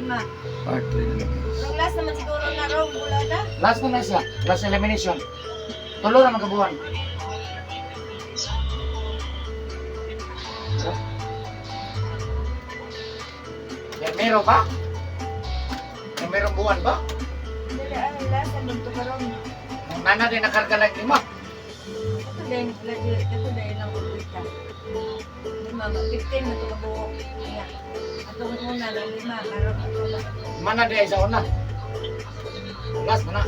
Lima. Part 3 na lang, guys. Ang last naman siguro na rong wala na. Last na na siya. Last elimination. Tulo na magkabuhan. Yan, meron ba? Yan, merong buwan ba? Dili ay last na dito karon. Ang nana din nakarga lang lima. Ito din lagi ito din lang ulit. Lima, 15 na ito kabuok. Nga. Atong una lang lima karon ato na. Mana din sa una. Last na na.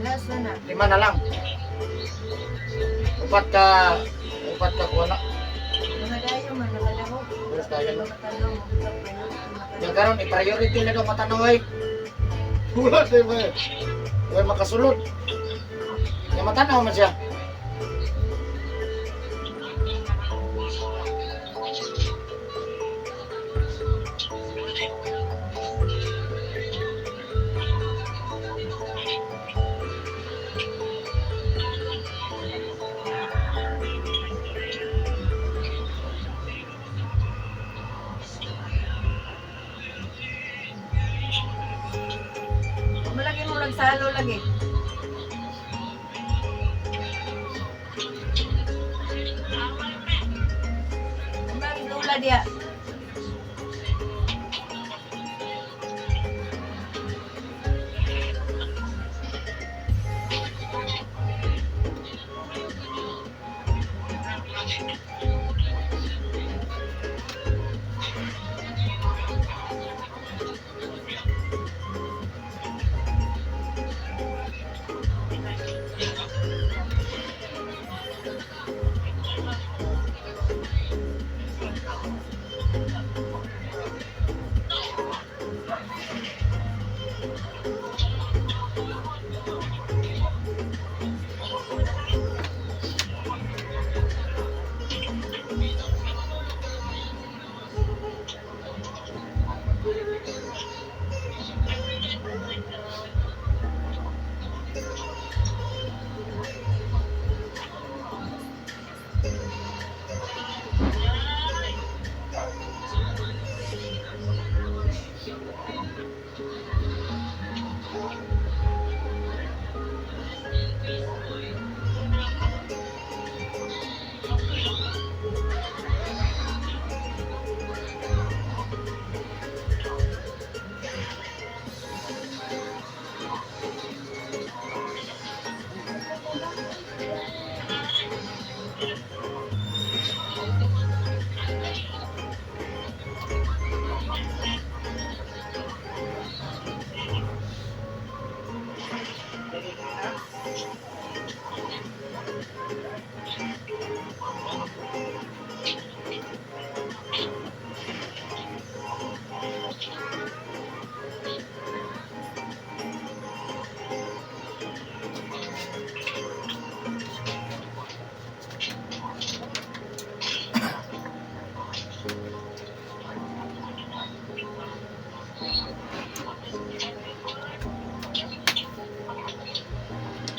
Last na na. Lima na lang. Upat ka kuha na. Mga dayo man nakadako. Last tayo na. Matanong, Yan karon i-priority na daw matanaw ay. Wala tayo ba? Wala makasulod. Yan matanaw man siya. Malagi mo nagsalo lagi. Malagi lula dia.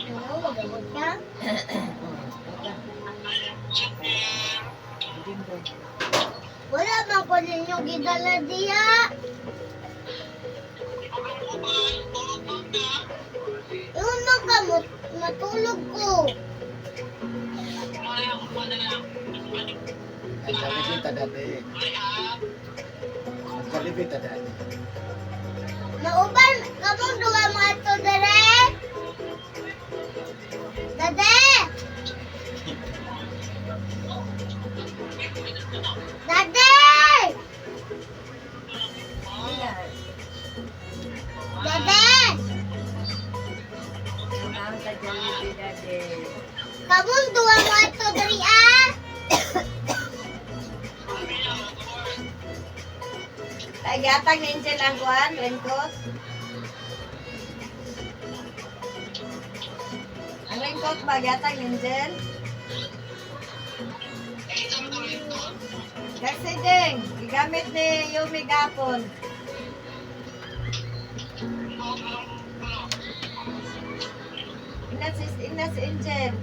Ano, magabot ka? Wala man ko ninyo gidala diya. Yun man ka, matulog ko. Ay, sabi kita dati. Nagkalibit ta dati. Mauban, kamong duha mga to dere. Dade! Dade! Wala. Dade! Ang sa Jollibee dati. Kamong duha mga to dere ah! Ay, gatag na Angel ang kuan, raincoat. Ang raincoat ba, gatag ni Angel? Kasi ding, gigamit ni Yumi gapon. Ina si Angel.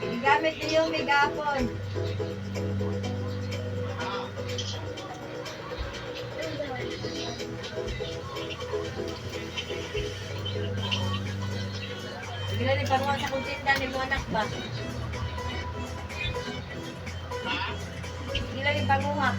Gigamit niyo yung megapon. Sige na, ipanguha sa kutsinta ni mo anak ba? Sige lang ipanguha.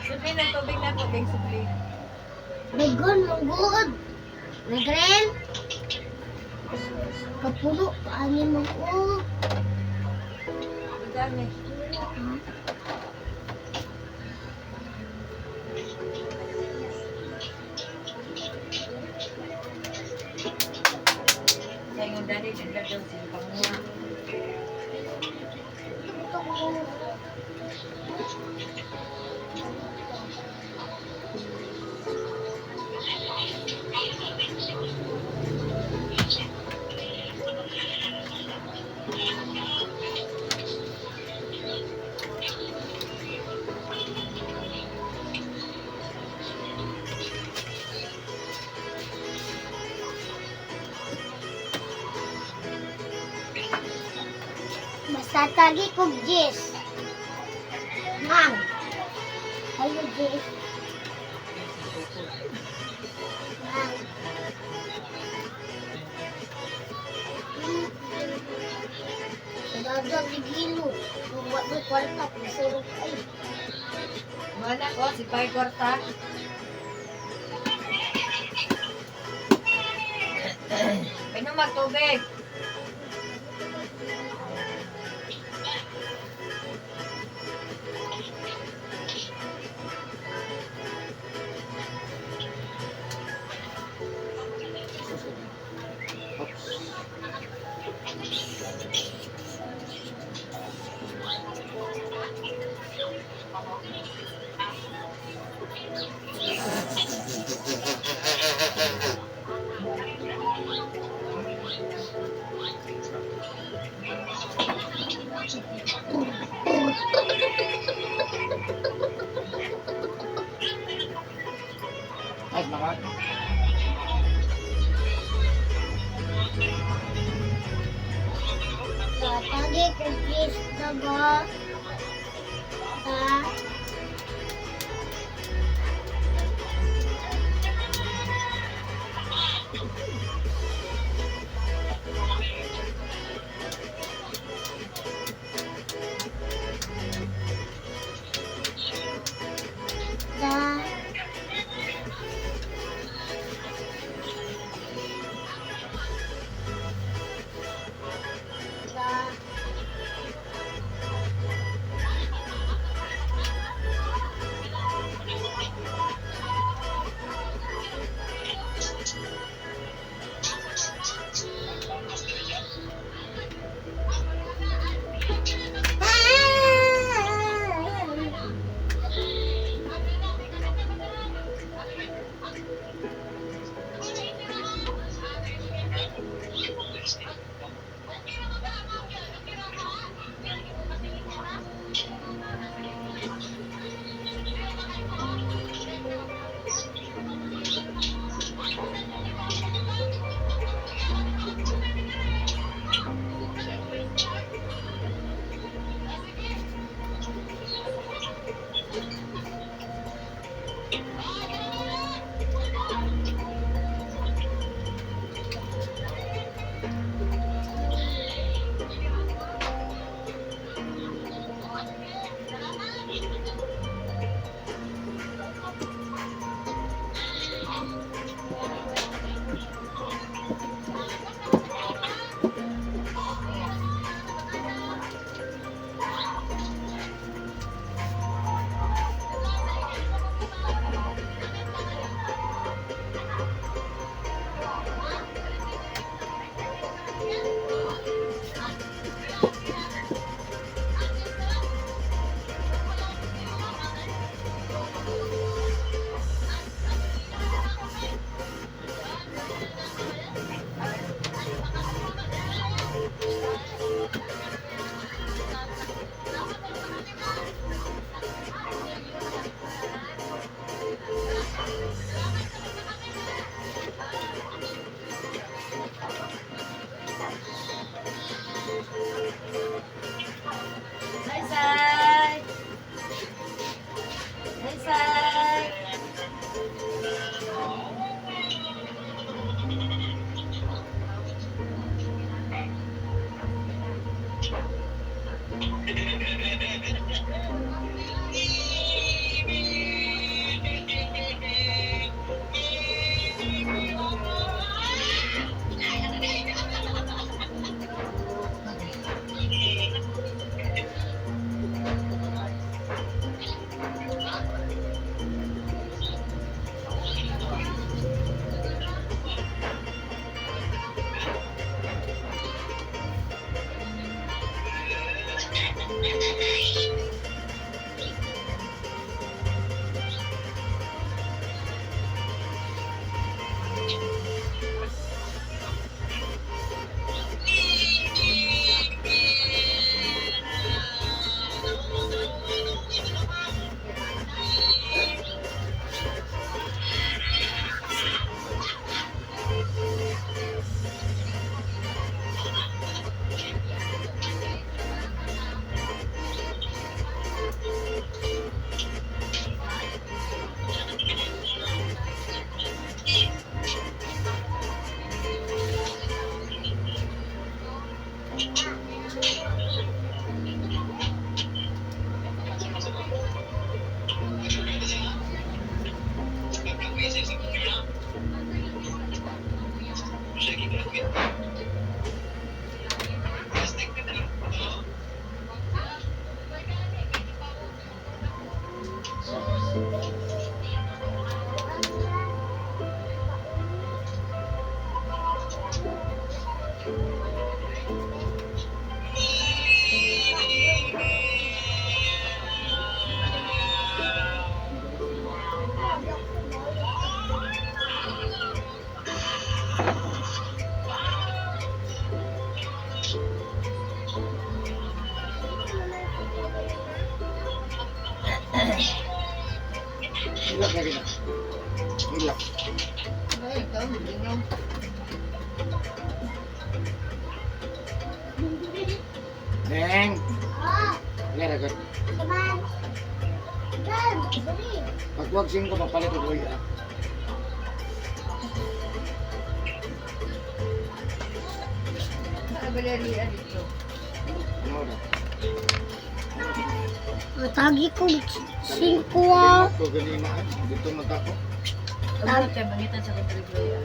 Subli ng tubig na tubig, subli. Dagon, mangguod. Nagren. Kapuno, paani mo. Madami. Sa ingon dali, dagdag daw sila panguha. Basta tagi kog Jess. Mang. Ayo, Jess. Mang. Sa dagat ni Gilo. Wa mo kwarta piso ay. Mga anak ko, si Pai Kwarta. Painom magtubig. Oops. Ay, mga. Sa tagi kog Jess na ba? Ta. Ta. Ta. Hilak lagi na. Hilak. Ay, ikaw, malingaw. Neng. Ah, Lera ka. saman. Dan, dali. Pagwag singko papalit og luya. Nakabalarian dito. Ano na? Matagi ko singko ah. Ko ganina eh. Dito man ta ko. Ang mga mangitan sa kapaligloya.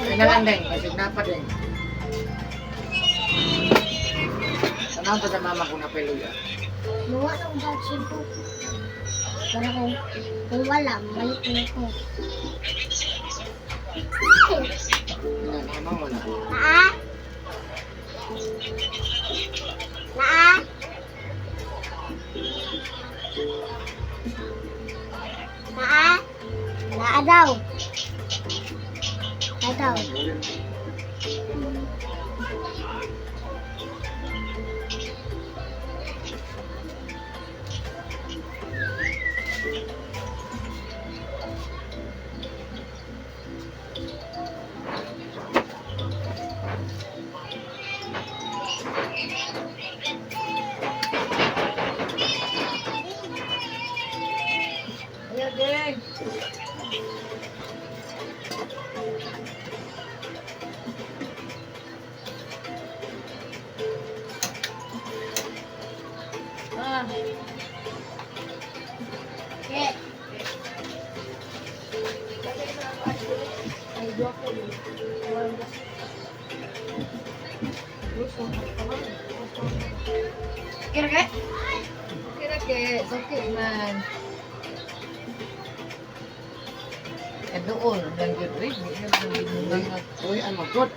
Ay na lang deng, kasi napa deng. Tanaw pa sa mama ko na peluya. Luwa na akong bag singko. Pero kung wala, balik na ko. Ina mama mo na. Naa? Naa? Naa? Naa daw. Naa daw. Ayaw, Deng. Ah, Okay. Kira ke? Kira ke, okay man. Kadoon, lang yun, uy. Di na lang ginungan. Uy, ano good.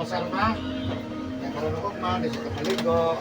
pasar, ma. Kaya karon ako, ma, di siya kapaligo.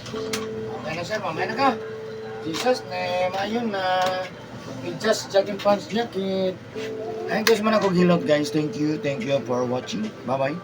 Okay na sir, mamaya na ka. Jesus name, ayun na. Just jogging pants jacket. Ayun guys, man ako gilot guys. Thank you for watching. Bye-bye.